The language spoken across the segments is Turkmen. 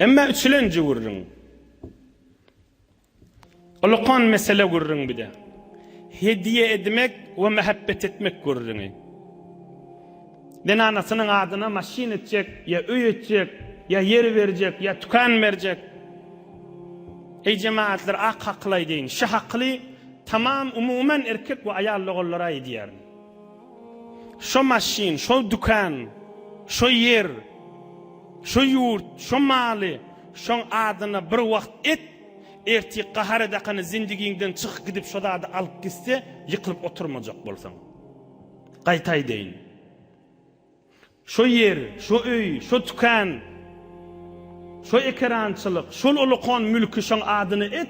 Emma üçülenji gürrüň. Ulukan mesele gürrüň bide. Hediýe edmek we mähebbet etmek gürrüňi. Zenanasynyň adyna maşyn etjek, ýa öý etjek, ýa ýer berjek, ýa tükan berjek. Eý jemagatlar ak hakyl aýdaýyn. Şu hakyly tamam umuman erkek we aýal doganlara aýdýaryn. Şo maşyn, şo dükan, şo ýer, şo ýurt, şo maly şoň adyna bir wagt et, ertir gahar edakany zindigiňden çykyp gidip şo zady alyp gitse ýykylyp oturmajak bolsaň. Gaýta aýdaýyn. Şo ýer, şo öý, şo tükan, şo ekerançylyk, şol ulukan mülki şoň adyna et.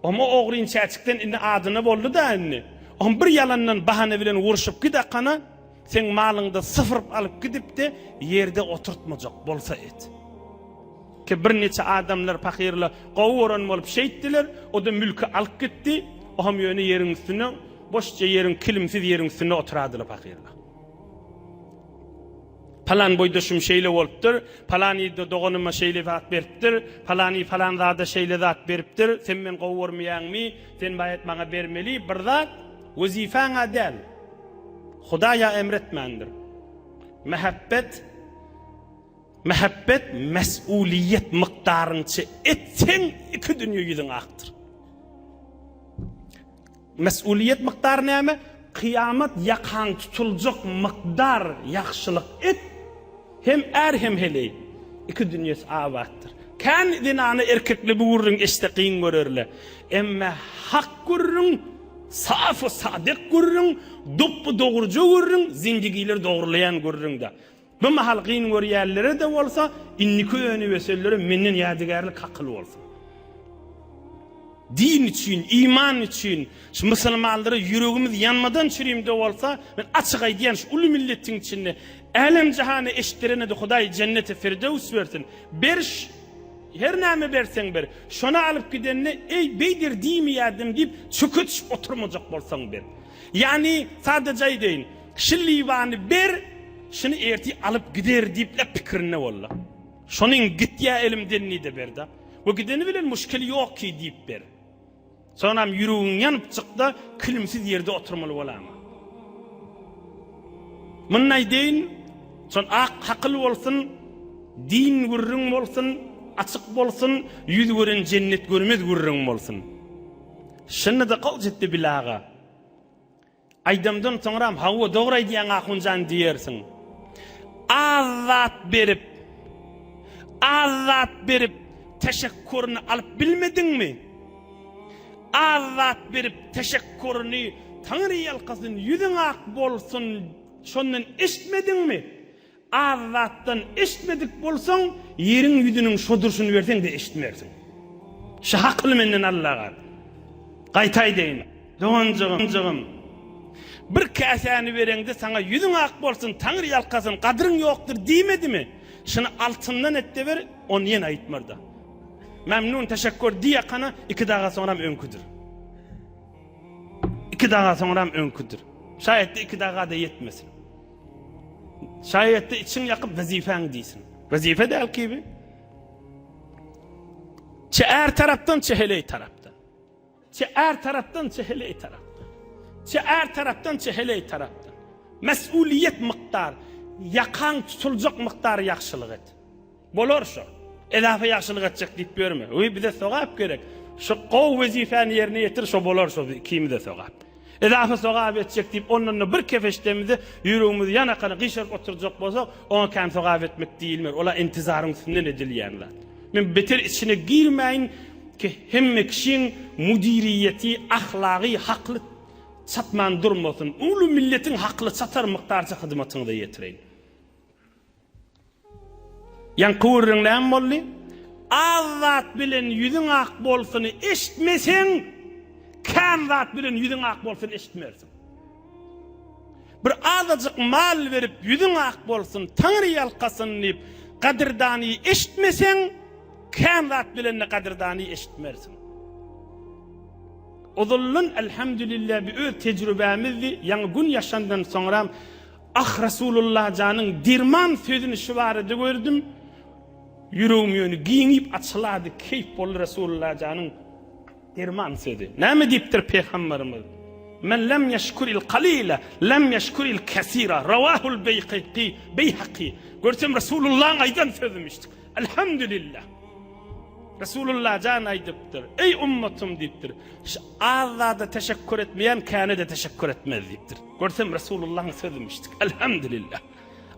Oňa ogryn çäçikden indi adyna boldy-da indi. Oň bir ýalandan bahana bilen urşup git akana, seň malyňda sypyryp alyp gidip-de ýerde oturtmajak bolsa et. Ki birniçe adamlar pahyrla gowy gören bolup şeýtdiler, o-da mülki alyp gitdi, oňam ýöne ýeriň üstünde, boşja ýeriň, kilimsiz ýeriň üstünde oturadylar pahyrla. Palan boýdaşym şeýle bolupdyr, palany doganyma şeýle zat beripdir, palany palan zada şeýle zat beripdir, sen meni gowy görmeýäňmi, sen baýat maňa bermeli bir zat, wezipäň-ä däl. Hudaý-a emretmändir. Mähebbet, mähebbet mes'uliýet mukdaryňça etseň iki dünýe ýüzüň akdyr. Mes'uliýet mukdary näme? Kyýamat ýakaň tutuljak mukdar ýagşylyk et, hem är hem heleý, iki dünýesi abatdyr. Kän zenana erkekli bu gürrüň eşitse kyn görerle. Emme hak gürrüň, saf we sadyk gürrüň, dupby dogruja gürrüň, zindigileri dogrulaýan gürrüňde. Bu mahal kyn görýänlere-de bolsa, indiki önüwesellere menden ýadygärlik hakyl bolsun. Din üçin, iman üçin, şu musulmanlara ýüregimiz ýanmadan çürimde bolsa, men açyk aýdýan, şu uly milletiň içinde älem-jahana eşitdirene-de Hudaý jenneti firdöws bersin. Beriş, her näme berseň ber. Şony alyp gidende, eý, beýder diýmeýärdim diýip, çöke düşüp oturmajak bolsaň ber. Ýagny, sadaja aýdaýyn, Şu liwany ber, şuny ertir alyp gider diýip-le pikirinde boldy. Şonuň gitýä elimden diýde ber-de. We gideni bilen muşkil ýok ki diýip ber. Soňam ýüregiň ýanyp çykda kilimsiz ýerde oturmaly bolama. Muny aýdaýyn, şon ak hakyl bolsun, din gürrüň bolsun, açyk bolsun, ýüz gören jennet görmez gürrüň bolsun. Şunda-da gowy jetdi bilaga. Aýdamdan soňram hawa dogry aýdýaň ahunjan diýersiň. Az zat berip, az zat berip teşekkuryny alyp bilmediňmi? Az zat berip teşekkuryny Taňry ýalkasyn ýüzüň ak bolsun şondan eşitmediňmi? Az zatdan eşitmedik bolsaň, ýeriň ýüzüniň şo durşuny berseň-de eşitmersiň. Şu hakyly menden Allaga. Gaýta aýdaýyn, doganjygym, bir käsäni bereňde saňa ýüzüň ak bolsun, Taňry ýalkasyn, gadyryň ýokdur diýmedimi? Şuny altyndan et-de ber, ony ýene aýtmar-da. Memnun, teşekkür diýakana, iki daga soňram öňküdir. Iki daga soňram öňküdir. Şaýatda iki daga-da ýetmesin. Şaýatda içiň ýakyp wezifäň diýsin. Wezife däl ki bi. Çe är tarapdan, çe heleý tarapdan. Çe är tarapdan, çe heleý tarapdan. Çe är tarapdan, çe heleý tarapdan. Mes'uliýet mukdar, ýakaň tutuljak mukdar ýagşylyk et. Bolar şo. Edafa ýagşylyk etjek diýip ýörme. Öý bize sogap gerek. Şu gowy wezifäni ýerine ýetir, şo bolar şo ikimize sogap. Edafa sogap etjek diýip ondan-da bir kefeşdemizi ýüregimizi ýanakana gyşaryp oturjak bolsak, oňa kän sogap etmek diýilmer. Ol-a intizaryň üstünden edilýän zat. Men beter içine girmäýin ki hemme kişiň müdiriýeti, ahlagy, hakly çatman durmasyn. Uly milletiň hakly çatar mukdarça hyzmatyňyza ýetireýin. Ýaňky gürrüň näme boldy? Az zat bilen ýüzüň ak bolsuny eşitmeseň, kän zat bilen ýüzüň ak bolsun eşitmersiň. Bir azajyk mal berip ýüzüň ak bolsun, Taňry ýalkasyn diýip, gadyrdany eşitmeseň, kän zat bilen-de gadyrdany eşitmersiň. Ozaldan elhamdülillah bi öz tejrübämizdi, ýaňy gün ýaşandan soňram Ah Rasulullah janyň derman sözüni şu barada gördüm. Ýüregim ýöne giňip açylady, keýp boldy Resulullah janyň derman sözi. Näme diýipdir Pygamberimiz? Men lem ýeşkuril kalile, lem ýeşkuril kesira. Rawahul Beýhaki, Beýhaki. Görsem Resulullahyň aýdan sözümişdik. Elhamdülillah. Resulullah jan aýdypdyr. Eý ummatym diýipdir. Şu az zada teşekkür etmeýän käne-de teşekkür etmez diýipdir. Görsem Resulullahyň sözümişdik. Elhamdülillah.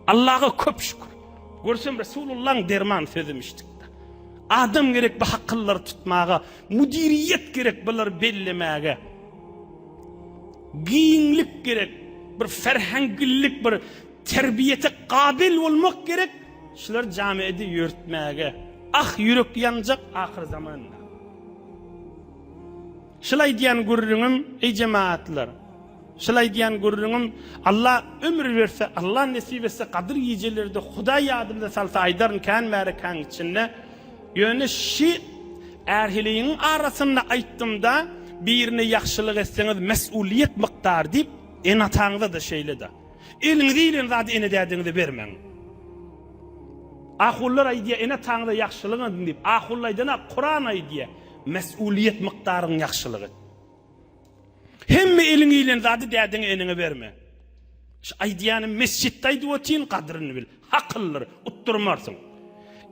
Allaha köp şükür. Görsem Resulullaň derman sözümişdik-de. Adam gerek bu hakyllary tutmaga, müdiriýet gerek bulary bellemäge. Giňlik gerek, bir ferhengillik, bir terbiýete gabyl bolmak gerek, şulary jamiede ýörtmäge. Ah ýürek ýanjak ahyr zamanda. Şul aýdýan gürrüňim, eý jemagatlar! Şul aýdýan gürrüňim, Alla ömür berse, Alla nesip etse gadyr gijelerde Hudaý ýadymda salsa aýdaryn kän märekäň içinde. Ýöne şi är-heleýiň arasynda aýtdymda, birine ýagşylyk etseňiz mes'uliýet mykdary diýip, ene-ataňyza-da şeýle-de. Eliňize ilen zady ene-dädeňize bermäň. Ahunlar aýdýar, ene-ataňyza ýagşylyk ediň diýip. Ahunlar aýdanok, Kuran aýdýar. Mes'uliýet mykdaryň ýagşylyk et. Hemme eliňe ilen zady dädeňe eneňe berme. Şu aýdýanym mesjitde aýdyp otyryn gadryny bil. Hakyldyr, utdurmarsyň.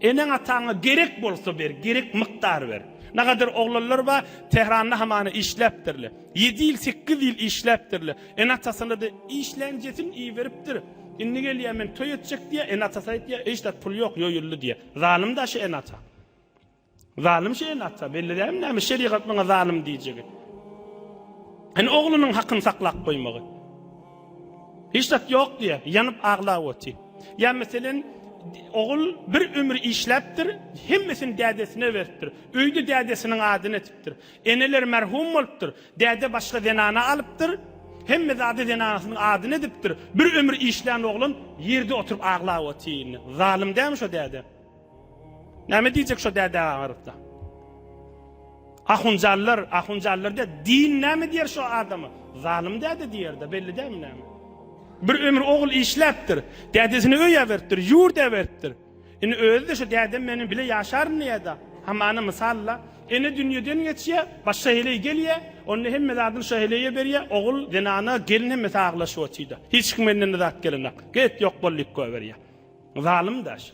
Eneň ataňa gerek bolsa ber, gerek mykdar ber. Nagadyr oglanlar bar, Tehranda hamana işläpdirle. Ýedi ýyl, sekiz ýyl işläpdirle. Ene atasyna-da işlänjesini iberipdir. Indi gelýär men toý etjek diýýär, ene atasy aýtýar, hiç zat pul ýok, ýoýuldy diýýär. Zalym-da şu ene ata. Zalym şu ene-ata, belli dälmi näme şerigat muňa zalym diýjegi. Ene oglunyň hakyny saklap goýmagy. Hiç zat ýok diýýär, ýanyp aglap otyr. Ýa meselen, ogul bir ömür işläpdir, hemmesini dädesine beripdir. Öýde dädesiniň adyny etipdir. Eneler merhum bolupdyr. Däde başga zenana alypdyr. Hemme zady zenanasynyň adyny edipdir. Bir ömür işlän oglan ýerde oturyp aglap otyr indi. Zalym dälmi şo däde? Näme diýjek şo dädä agyrypda? Ahunjallar, ahunjallar diýer, din näme diýer şo adama? Zalym däde diýer-de, belli dälmi näme? Bir ömür ogul işläpdir, dädesine öý äberipdir, ýurt äberipdir. Indi özi-de şo dädem meniň bile ýaşaryn diýer-de. Hamana mysal-la, ene dünýeden geçýär, başga heleý gelýär, onda hemme zadyny şo heleýe berýär, ogul, zenana, gelin hemmesi aglaşyp otyr-da. Hiç kim menden-de zat gelenok. Get, ýok bol diýip goýberýär. Zalym daş.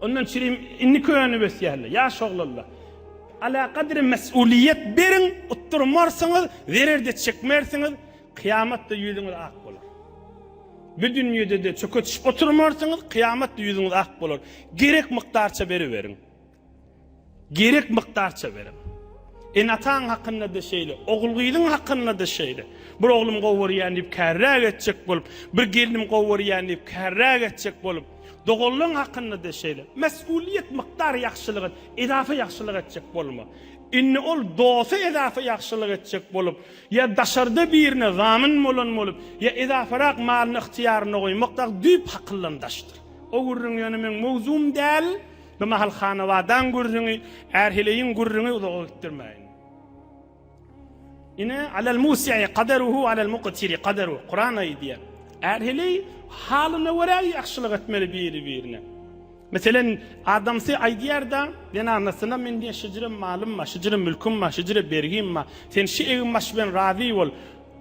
Ondan çirim indi könüp ösýärler, ýaş oglanlar. Ala kadri mes'uliýet beriň, utdurmarsyňyz, zerer-de çekmersiňiz, kyýamatda ýüzüňiz ak bolar. Bu dünýede-de çöke düşüp oturmarsyňyz, kyýamatda ýüzüňiz ak bolar. Gerek mukdarça beriberiň. Gerek mukdarça beriň. Ene-ataň hakynda-da şeýle, ogul-gyzyň hakynda-da şeýle. Bir oglum gowy görýän diýip kärräk etjek bolup, bir gelnim gowy görýän diýip kärräk etjek bolup, doganlaň hakynda-da şeýle. Mes'uliýet mukdar ýagşylyk et, edafa ýagşylyk etjek bolma. Indi ol dosa edafa ýagşylyk etjek bolup, ýa daşarda birine zamyn bolan bolup, ýa edafarak malyny ygtyýaryna goýmak dagy düýp hakyldan daşdyr. O gürrüň ýöne meň mowzugym däl. Bu mahal Hanabadaň gürrüňi, är-heleýiň gürrüňi uzaga gitdirmäýin. Ine, alel musi'i kaderuhu alel muqtiri kaderuhu. Kuran aýdýar. Är-heleý halyna görä ýagşylyk etmeli biri-birine. Meselen, adamsy aýdýar-da, zenanasyna men diýen şijire malym bar, şijire mülküm bar, şijire bergim bar. Sen şi egin-baş bilen razy bol.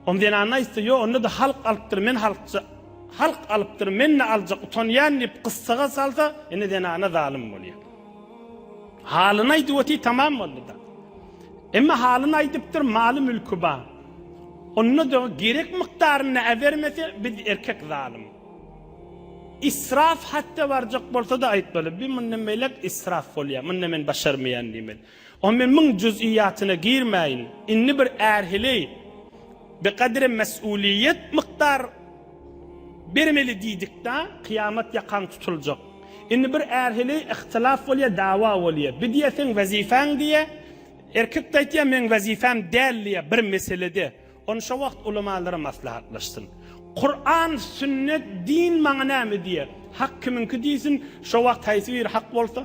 Onda zenany aýtsa, ýok, onda-da halk alypdyr, men halkça Halk alypdyr, men-de aljak, utanýan diýip gyssaga salsa, indi zenana zalym bolýar. Halyny aýdyp otyr, tamam boldy-da. Emma halyny aýdypdyr, maly-mülki bar. Onda-da gerek mukdarynda äbermese, biz erkek zalym. Israf hatda barjak bolsa-da aýtmaly, bi mundan beýläk israf bolýar, munda men başarmaýan diýmeli. O men muň juz'iýatyna girmäýin. Indi bir är-heleý bi gadre mes'uliýet mukdar bermeli diýdik-da, kyýamat ýakaň tutuljak. Indi bir är-heleý yhtylaf bolýar, dawa bolýar. Bi diýýär seň wezifäň diýýär. Erkek-de aýtýar meň wezifäm däl diýýär bir meselede. Ony şo wagt ulamalara maslahatlaşsyn. Kuran, sünnet, din maňa näme diýýär? Hak kimiňki diýsin, şo wagt haýsy biri hak bolsa,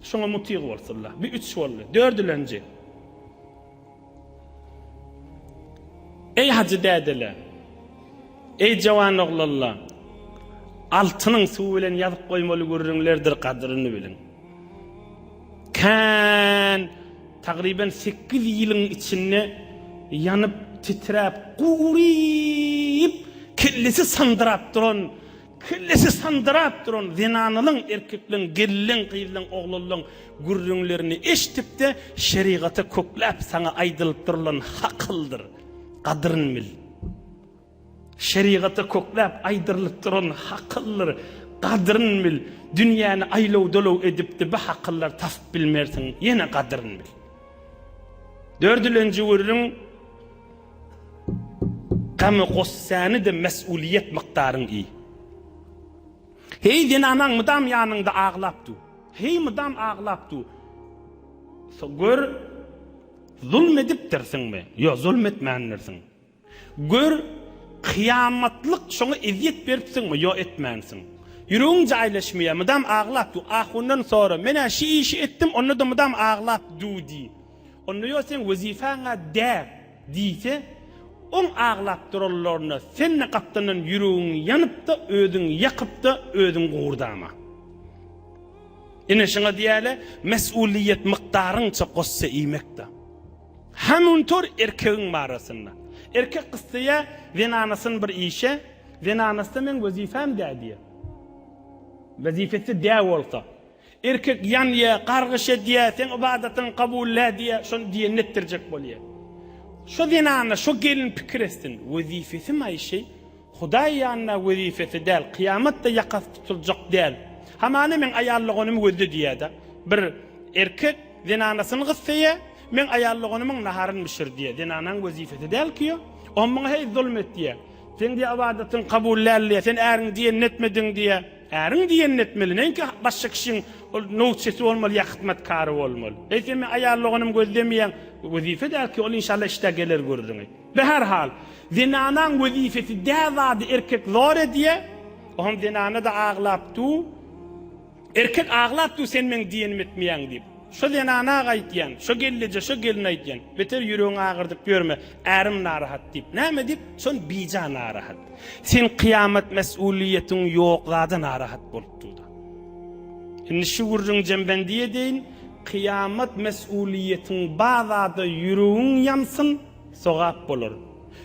Şoňa mutyg bolsunlar. Bir üç boldy. Dördülenji. Eý hajy dädeler! Eý jawan oglanlar! Altynyň suwy bilen ýazyp goýmaly gürrüňlerdir gadryny biliň. Kän, tagryban sekiz ýylyň içinde ýanyp, titräp, guryp, kellesi sandyrap duran, kellesi sandyrap duran zenanalyň, erkekleň, gelinleň, gyzlaň, oglanlaň gürrüňlerini eşdip-de, şerigata kökläp saňa aýdylyp durulan hakyldyr. Gadryn bil. Şerigata kökläp aýdyrylyp duran hakyldyr, gadryn bil, dünýäni aýlaw-dolaw edipdi bu hakyllar tapyp bilmersiň, ýene gadryn bil. Dördülenji gürrüň gamy-gussäni-de mes'uliýet mukdaryň iý. Heý zenanaň mydam ýanyňda aglap dur. Heý mydam aglap dur. Gör, zulm edipdirsiňmi? Ýok, zulm etmändirsiň. Gör, kyýamatlyk şoňa ezýet beripsiňmi, ýo etmänsiň. Ýüregiň jaýlaşmaýar, mydam aglap dur. Ahundan sora, men-ä şi işi etdim, onda-da mydam aglap du diý. Onda ýo seň wezipäň-ä dä diýse, oň aglap duranlaryna sen-de gapdandan ýüregiň ýanyp-da, özüň ýakyp-da, özüň gowurdama. Ine şuňa diýýärler, mes'uliýet mukdaryňça gossa iýmek-de. Hamuntor erkegiň barasynda. Erkek gyssaýar zenanasyn bir işe, zenanasy-da meň wezipem dä diýýär. Wezipesi dä bolsa. Erkek ýanýar, gargyş edýär, seň ybadatyň kabul dä diýýär, şony diýenini etdirjek bolýar. Şo zenana, şo gelin pikir etsin, wezipesi-maý şeý, Hudaý ýanynda wezipesi däl, kyýamatda ýakasy tutuljak däl. Hamana meň aýal doganymy gözle diýýär-de. Bir erkek zenanasyny gyssaýar, meň aýal doganymyň naharyny bişir diýýär. Zenanaň wezipesi däl ki o. O muňa heý zulum et diýýär. Seň diýýär ybadatyň kabul däl diýýär. Sen äriň diýenini etmediň diýýär. Äriň diýenini etmeli. Näinki başga kişiň ol nowçesi bolmaly ýa hyzmatkary bolmaly. Heý sen meň aýal doganymy gözlemeýäň. Wezipe däl ki ol inşallah işdä geler gürrüňi. Beherhal, zenanaň wezipesi dä zady erkek zor edýä, oňam zenana-da aglap du, erkek aglap du sen meň diýenimi etmeýäň diýip. Şo zenana aýtýan, şo gelleje, şo gelne aýtýan, beter ýüregiňi agyrdyp ýörme, ärim narahat diýip. Näme diýip, şon bija narahat. Sen kyýamat mes'uliýetiň ýok zada narahat bolup dur-da. Indi şu gürrüň jembendi edeýin, kyýamat mes'uliýetiň ba zada ýüregiň ýansyn, Sogap bolar.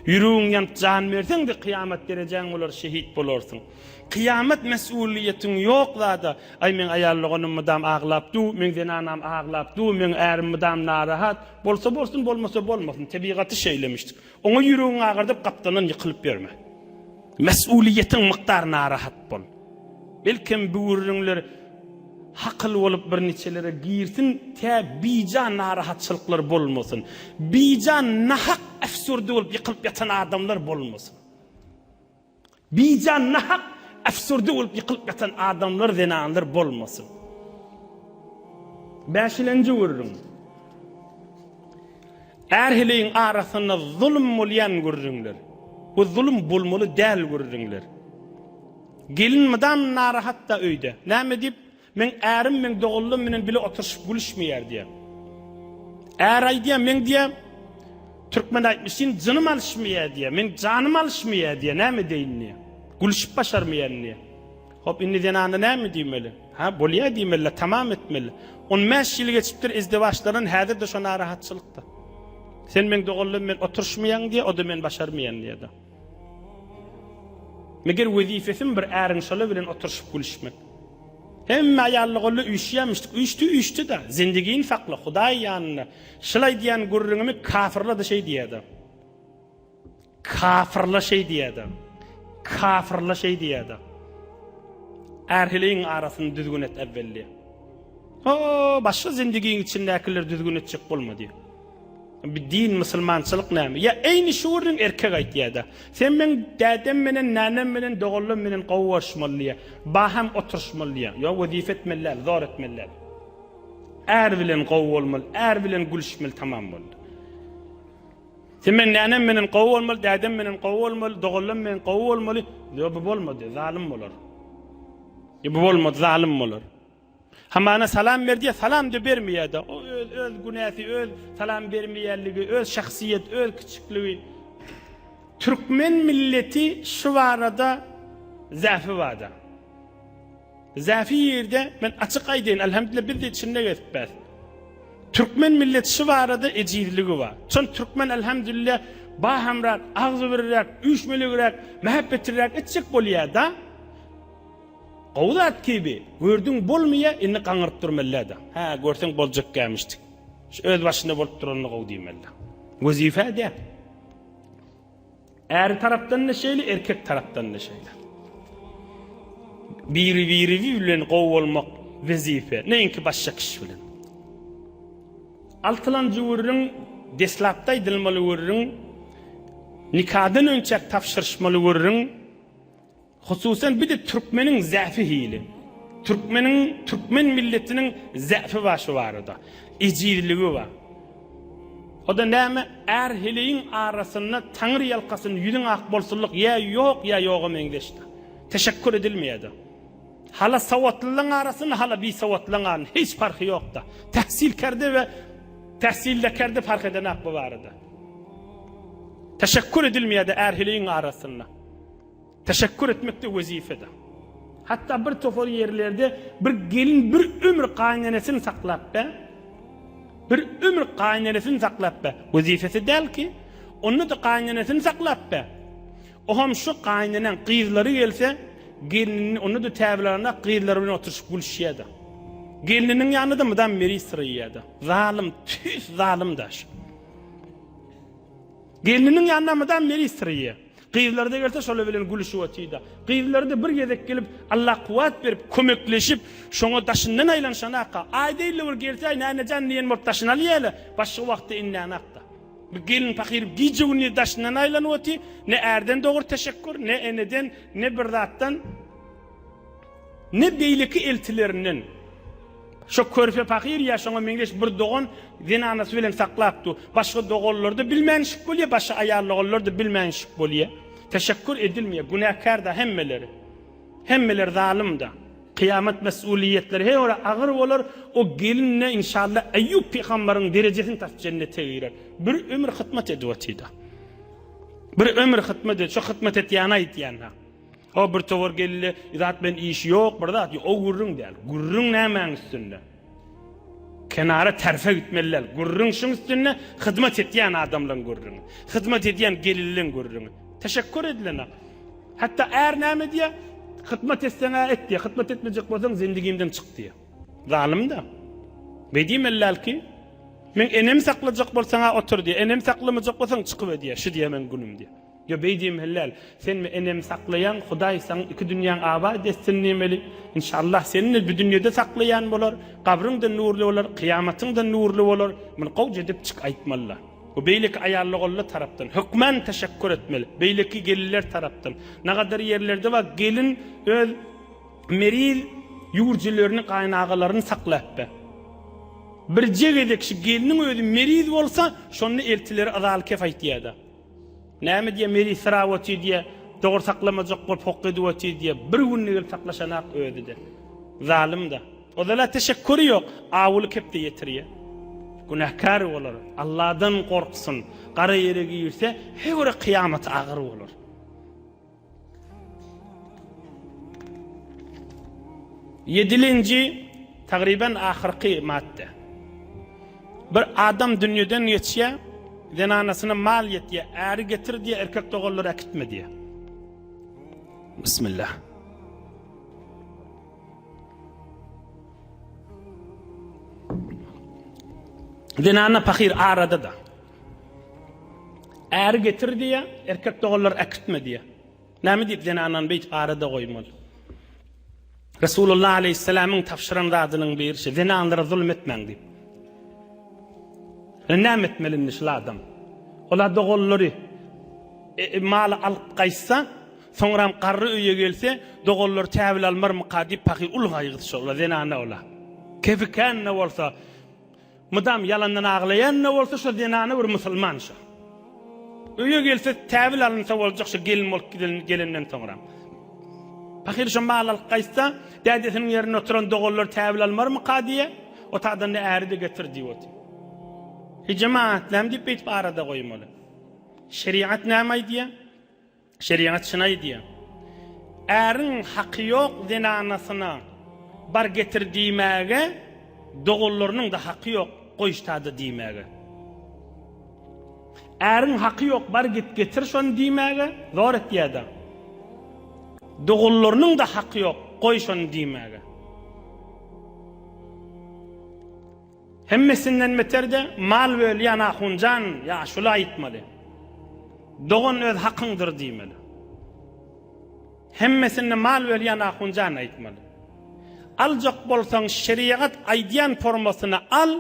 Ýüregiň ýanyp jan berseň-de kyýamat derejäň bolar, şehit bolarsyň. Kyýamat mes'uliýetiň ýok zada, aý meň aýal doganym mydam aglap du, meň zenanam aglap du, meň ärim mydam narahat, bolsa bolsun, bolmasa bolmasyn, tebigaty şeýlemişdik. Oňa ýüregiňi agyrdyp gapdaldan ýykylyp ýörme. Mes'uliýetiň mukdar narahat bol. Belkem bu gürrüňler hakyl bolup birniçelere girsin, tä bija narahatçylyklar bolmasyn. Bija nahak efsurdy bolup ýykylyp ýatan adamlar bolmasyn. Bija nahak efsurdy bolup ýykylyp ýatan adamlar, zenanlar bolmasyn. Bäşilenji gürrüň. Är-heleýiň arasynda zulum bolýan gürrüňler we zulum bolmaly däl gürrüňler. Gelin mydam narahat-da öýde. Näme diýip, Meň ärim meň doganlarym bilen bile oturyşyp gülüşmeýär diýýär. Är aýdýar, meň diýýär, türkmen aýtmyşyn, jynym alyşmaýar diýýär. Meň janym alyşmaýar diýýär, näme edeýin diýýär. Gülüşip başarmaýaryn diýýär. Hop, indi zenana näme diýmeli? Ha, bolýar diýmeli, tamam etmeli. On bäş ýyl geçipdir izdiwaçlardan, häzir-de şo narahatçylykda. Sen meň doganlarym bilen oturyşmaýaň diýýär, o-da men başarmaýan diýýär-de. Meger wezipesimi bir äriň şola bilen oturyşyp gülüşmek. Hemme aýallygolla üýşýämişdik. Üýşdi üýşdi-de, zendigini sakla, Hudaý ýanynda. Şul aýdýan gürrüňimi kafyrlar-da şeý diýýär-de. Kafyrlar şeý diýýär-de. Kafyrlar şeý diýýär-de. Är-heleýiň arasyny düzgün et äwwel diýýär. O, başga zendigiň içindäkileri düzgün etjek bolma diýýär. Bi din musulmançylyk näme? Ýa eýni şu gürrüň erkek aýtýada. Sen meň dädem menen, nänem menen, doganlam menen gowy görüşmeli diýýä. Baham oturyşmaly diýýä. Ýok wezipe etmeli däl, zor etmeli däl. Är bilen gowy bolmaly, är bilen gülüşmeli tamam boldy. Sen meň nänem menen gowy bolmaly, dädem menen gowy bolmaly, doganlam menen gowy bolmaly. Ýok bu bolmady, zalym bolar. Ýa bu bolmady, zalym bolar. Hamana salam ber diýýär, salam-da bermeýär-de. O öz öz günäsi, öz salam bermeýänligi, öz şahsyýet, öz kiçikligi. Türkmen milleti şu barada zäfi barda. Zäfi ýerde men açyk aýdaýyn, elhamdülillah biz de içinde gezip bäs. Türkmen millet şu barada ejizligi bar. Çon türkmen elhamdülillah bahamrak, agzybirräk, üýşmeligiräk, mähebbetliräk etjek bolýar da. Gowy zat kibi, gördüň bolmaýar, indi gaňyryp durmaly-da. Hä, görseň boljak gämişdik. Şu öz başynda bolup duranyny gowy diýmeli. Wezipe däl. Äri tarapdan-da şeýle, erkek tarapdan-da şeýle. Biri-biri bilen gowy bolmak wezipe, neýinki başga kişi bilen. Altylanjy gürrüň, deslapda aýdylmaly gürrüň, nikadan önçäk tabşyryşmaly gürrüň, Hususan bir-de türkmeniň zäfi hili. Türkmeniň, türkmen milletiniň zäfi bar şu barada. Ejizligi bar. O-da näme, är-heleýiň arasynda Taňry ýalkasyn ýüzüň ak bolsunlyk ýa ýok, ýa ýoga meňzeşdir. Teşekkür edilmeýär-de. Hala sowatlylaň arasynda, hala bisowatlylaň arasynda hiç parhy ýok-da. Tähsilkerde we tähsillekerde parh edenak bu barada. Teşekkür edilmeýär-de är-heleýiň arasynda. Teşekkür etmek-de wezipede. Hatda bir topar ýerlerde bir gelin bir ömür gaýynenesini saklap be, bir ömür gaýynenesini saklap be, wezipesi däl ki, onda-da gaýynenesini saklap be. Oňam şu gaýyneneň gyzlary gelse, gelnini onda-da täbilarynda gyzlary bilen oturyşyp gülüşýär-de. Gelniniň ýanynda-da mydam meri syraýýar-da. Zalym, tüýs zalym daş. Gelniniň ýanynda mydam meri syraýýar. Gyzlary-da gelse şolar bilen gülüşip otyda. Gyzlary-da bir gezek gelip Allah kuwwat berip kömekleşip şoňa daşyndan aýlanşanaka. Aýda ýylda bir gelse aý nänejan diýen bolup daşyny alýala başga wagtda inlänakda. Bir gelin pahyr gije gündiz daşyndan aýlanyp oty ne ärden dogry teşekkür ne eneden ne bir zatdan ne beýleki eltilerinden. Şo körpe pahyr ýa şoňa meňzeş bir dogan zenanasy bilen saklap dur. Başga doganlarda bilmänşik bolýa, başga aýal doganlarda bilmänşik bolýa. Teşekkür edilmeýär. Günäkär-da hemmeleri. Hemmeler zalym-da. Kyýamat mes'uliýetleri her bir agyr bolar. O gelin-de inşallah Eýýup pygambaryň derejesini tapyp jennete girer. Bir ömür hytmat edip otyda. Bir ömür hytmat edip, şo hytmat etýäni aýtýan-ha. O bir towar geldi, zat bilen işi ýok, bir zat ýok. O gürrüň däl. Gürrüň nämäň üstünde? Kenara terse gitmeli däl. Gürrüň şuň üstünde hyzmat etýän adamlaryň gürrüňi. Hyzmat edýän gelinleň gürrüňi. Teşekkür edilen. Hatda är näme diýýär? Hyzmat etseň-ä et diýýär. Hyzmat etmejek bolsaň zendigimden çyk diýýär. Zalym-da. Beý diýmeli däl ki, Men enemi saklajak bolsaň-a otur diýýär. Enemi saklamajak bolsaň çykyp diýýär. Şu diýýär meň günüm diýýär. Ýo beý diýmeli däl. Sen me enemi saklaýaň, Hudaý saň iki dünýäň abat etsin diýmeli. Inşallah seni-de bu dünýede saklaýan bolar, gabryň-da nurly bolar, kyýamatyň-da nurly bolar. Muny gowja edip çyk aýtmalyda. Bu beýleki aýallogolla tarapdan hökman teşekkür etmeli. Beýleki gelinler tarapdan. Nagadar ýerlerde bar gelin öz meriz ýüwürjilerini gaýynagalaryny saklap be. Birje gezek şu gelniň özi meriz bolsa şonda eltileri yzaly kef aýtýada. Näme diýýä, meri syrap otyr diýýä, dogry saklamajak bolup hokga edip otyr diýýä. Bir günde gelip saklaşanak özi-de. Zalym-da. Ozal-a teşekküri ýok, awuly kepde ýetirýä. Günäkär bolar. Alladan gorksun. Gara ýere girse, höwre kyýamaty agyr bolar. Ýedilenji, tagryban ahyrky madda. Bir adam dünýeden geçýär, zenanasyna mal ýetýär, äri getir diýýär, erkek doganlary äkitme diýýär. Bismillah. Zenana pahyr arada-da. Äri getir diýýär, erkek doganlar äkitme diýýär. Näme diýip zenanany beýdip arada goýmaly? Resulullah aleýhissalamyň tabşyran zadynyň biri şe, zenanlara zulum etmäň diýip. Indi näme etmeli indi şul adam? Ola doganlary e, e, maly alyp gaýtsa, soňram garry öýe gelse, doganlary täwil almarmyka diýip pahyr uly gaýgysy şol, zenana ola. Kefi kän-de bolsa, Mydam ýalandan aglaýan-da bolsa şo zenana bir musulman şo. Öýe gelse täwil alynsa boljak şo gelin bolup gelenden soňram. Pahyr şo mal alyp gaýtsa, dädesiniň ýerinde oturan doganlar täwil almarmyka diýýä, o taýdan-da äri-de getir diýip otyr. Heý jemagat, näme diýip beýdip arada goýmaly? Şerigat näme aýdýa? Şerigat şuny aýdýar, Äriň haky ýok zenanasyna. bar getir diýmäge, doganlarynyň-da haky ýok, goý ştada diýmäge. Äriň haky ýok, bar git getir şony diýmäge, zor etýä-de. Doganlarynyň-da haky ýok, goý şony diýmäge. Hemmesinden beter-de mal bölýän ahunjan ýaşuly aýtmaly. Dogan öz hakyňdyr diýmeli. Hemmesinde mal bölýän ahunjan aýtmaly. Aljak bolsaň şerigat aýdýan formasyna al.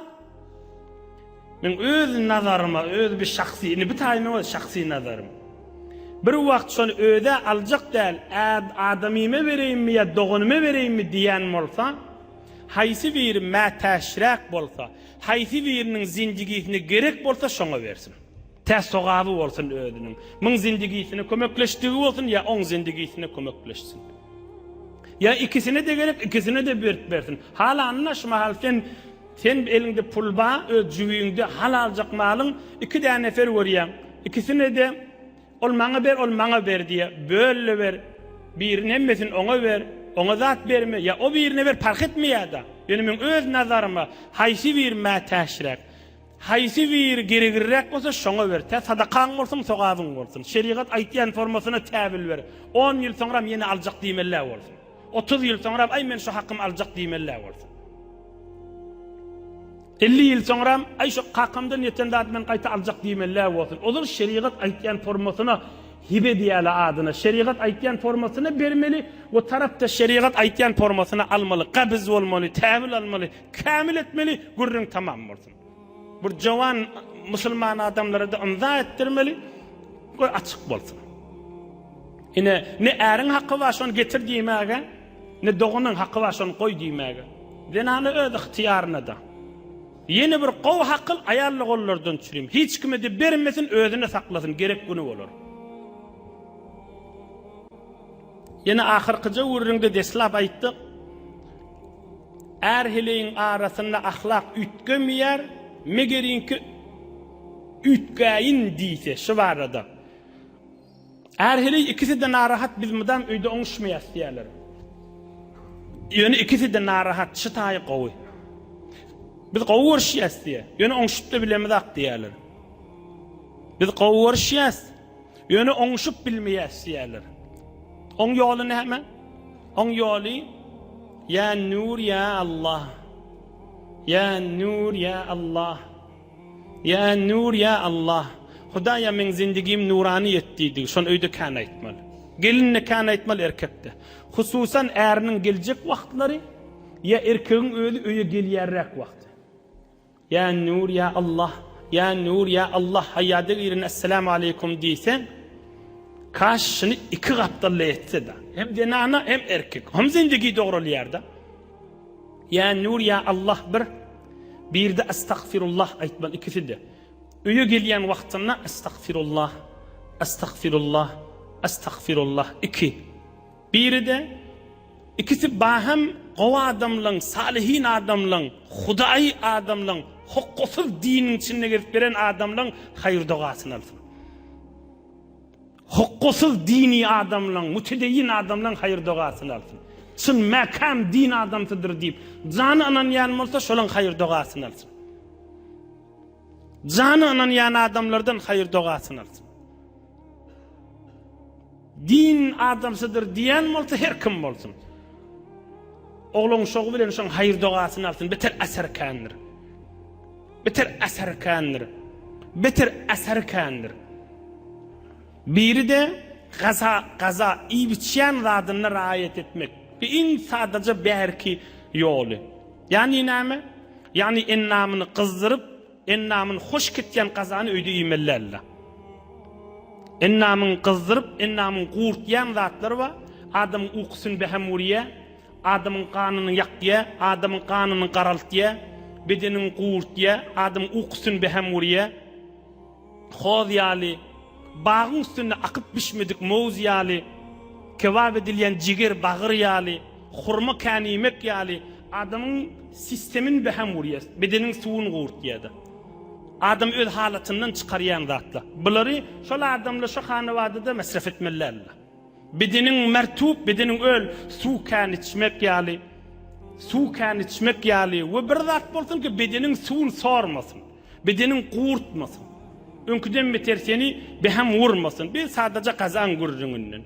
Men öz nazaryma, öz bir şahsy, indi bu taýy meň öz şahsy nazarym. Bir wagt şony özä aljak däl, adamyma bereýinmi ýa doganyma bereýinmi diýýän bolsa, Haýsy biri mätäçräk bolsa, haýsy biriniň zindigisine gerek bolsa şoňa bersin. Tä sogaby bolsun özüniň. Muň zindigisine kömekleşdigi bolsun ýa oň zindigisine kömekleşsin. Ýa ikisine-de gerek, ikisine-de berip bersin. Halanyna şu mahal sen sen eliňde pul bar, öz jübiňde hal aljak malyň iki däne nefer görýäň. Ikisine-de Ol maňa ber, ol maňa ber diýýär. Böl-de ber. Birini hemmesini oňa ber. Oňa zat berme. Ýa o birine ber, parh etmeýär-de. Ýöne meň öz nazaryma, haýsy biri mätäçräk, haýsy biri geregirräk bolsa, şoňa ber. Tä sadakaň bolsun, sogabyň bolsun. Şerigat aýtýan formasyna täbil ber. On ýyl soňram ýene aljak diýmeli-dä bolsun. 30 ýyl soňram, aý men şu hakymy aljak diýmeli-dä bolsun. 50 ýyl soňram, aý şu kakamdan ýeten zady men gaýta aljak diýmeli-dä bolsun. Ozal şerigat aýtýan formasyna hibe diýýärler adyna. Şerigat aýtýan formasyna bermeli we tarap-da şerigat aýtýan formasyna almaly. Gabyz bolmaly, täwil almaly, kämil etmeli, gürrüň tamam bolsun. Bir jowan musulman adamlara-da ymza etdirmeli, goý açyk bolsun. Ine, ne äriň haky bar şony getir diýmäge, ne doganyň haky bar şony goý diýmäge. Zenana öz ygtyýarynada. Ýene bir gowy hakyl aýal doganlardan çürim. Hiç kime-de bermesin, özüne saklasyn, gerek güni bolar. Ýene ahyrkyja gürrüňde deslap aýtdyk. Är-heleýiň arasynda ahlak üýtgemeýär, megeriňki üýtgäýin diýse, şu barada. Är-heleý ikisi-de narahat, biz mydam öýde oňuşmaýas diýýärler. Ýöne ikisi-de narahat, şu taýy gowy. Biz gowy görüşýäs diýýär. Ýöne oňşup-da bilemizak diýýärler. Biz gowy görüşýäs, ýöne oňşup bilmeýäs diýýärler. Oň ýoly näme? Oň ýoly Ýa Nur ýa Allah. Ýa Nur ýa Allah. Ýa Nur ýa Allah. Hudaýa meň zindigim nurany et diýdigi. Şony öýde kän aýtmaly. Gelin-de kän aýtmaly, erkek-de. Hususan äriniň geljek wagtlary ýa erkegiň özi öýe gelýärräk wagty. Ýa Nur ýa Allah. Ýa Nur ýa Allah haýýada giren Esselamu aleýkum diýseň, kaş şuny iki gapdalda etse-de. Hem zenana hem erkek. Hem zindigi dogralýar-da. Ýa Nur ýa Allah bir birde Estagfirullah aýtmaly ikisi-de. Öýe gelýän wagtynda Estagfirullah, Estagfirullah, Estagfirullah iki. Biri-de ikisi baham gowy adamlaň, salihin adamlaň, hudaýy adamlaň, hokgasyz diniň içinde gezip beren adamlaň haýyr-dogasyny alsyn. Hokgasyz dini adamlaň, mütedeýin adamlaň haýyr-dogasyny alsyn. Çyn mäkäm din adamsydyr diýip, jany ynanýan bolsa, şolaň haýyr-dogasyny alsyn. Jany ynanýan adamlardan haýyr-dogasyny alsyn. Din adamsydyr diýen bolsa her kim bolsun. Oglan şogy bilen şoň haýyr-dogasyny alsyn, beter äser kändir. Beter äser kändir. Beter äser kändir. Biri-de gaza, gaza, iýip-içýän zadyna raýat etmek. Bu iň sadaja bärki ýoly. Ýagny näme? Ýagny endamyny gyzdyryp, endamyny hoş ketýän gazany öýde iýmeli däldir. Endamyňy gyzdyryp, endamyňy gurtýan zatlar bar. Adamyň ukusyny bähem urýar, adamyň ganyny ýakýar, adamyň ganyny garaltýar, bedeniňi gurtýar, adamyň ukusyny bähem urýar. Hoz ýaly, bagyň üstünde akyp bişmedik mowz ýaly, kebap edilýän jiger, bagyr ýaly, hurma kän iýmek ýaly, adamyň sistemini bähem urýar, bedeniň suwuny gurtýar-da. Adamy öz halatyndan çykarýan zatlar. Bulary şol adamlar şo hanabadada mesref etmeli däldir. Bedeniň mertup, bedeniň öl, suw kän içmek ýaly. Suw kän içmek ýaly we bir zat bolsun ki bedeniň suwuny sormasyn. Bedeniň gurtmasyn. Öňküden beter seni behem urmasyn. Bir sadaja gazaň gürrüňinden.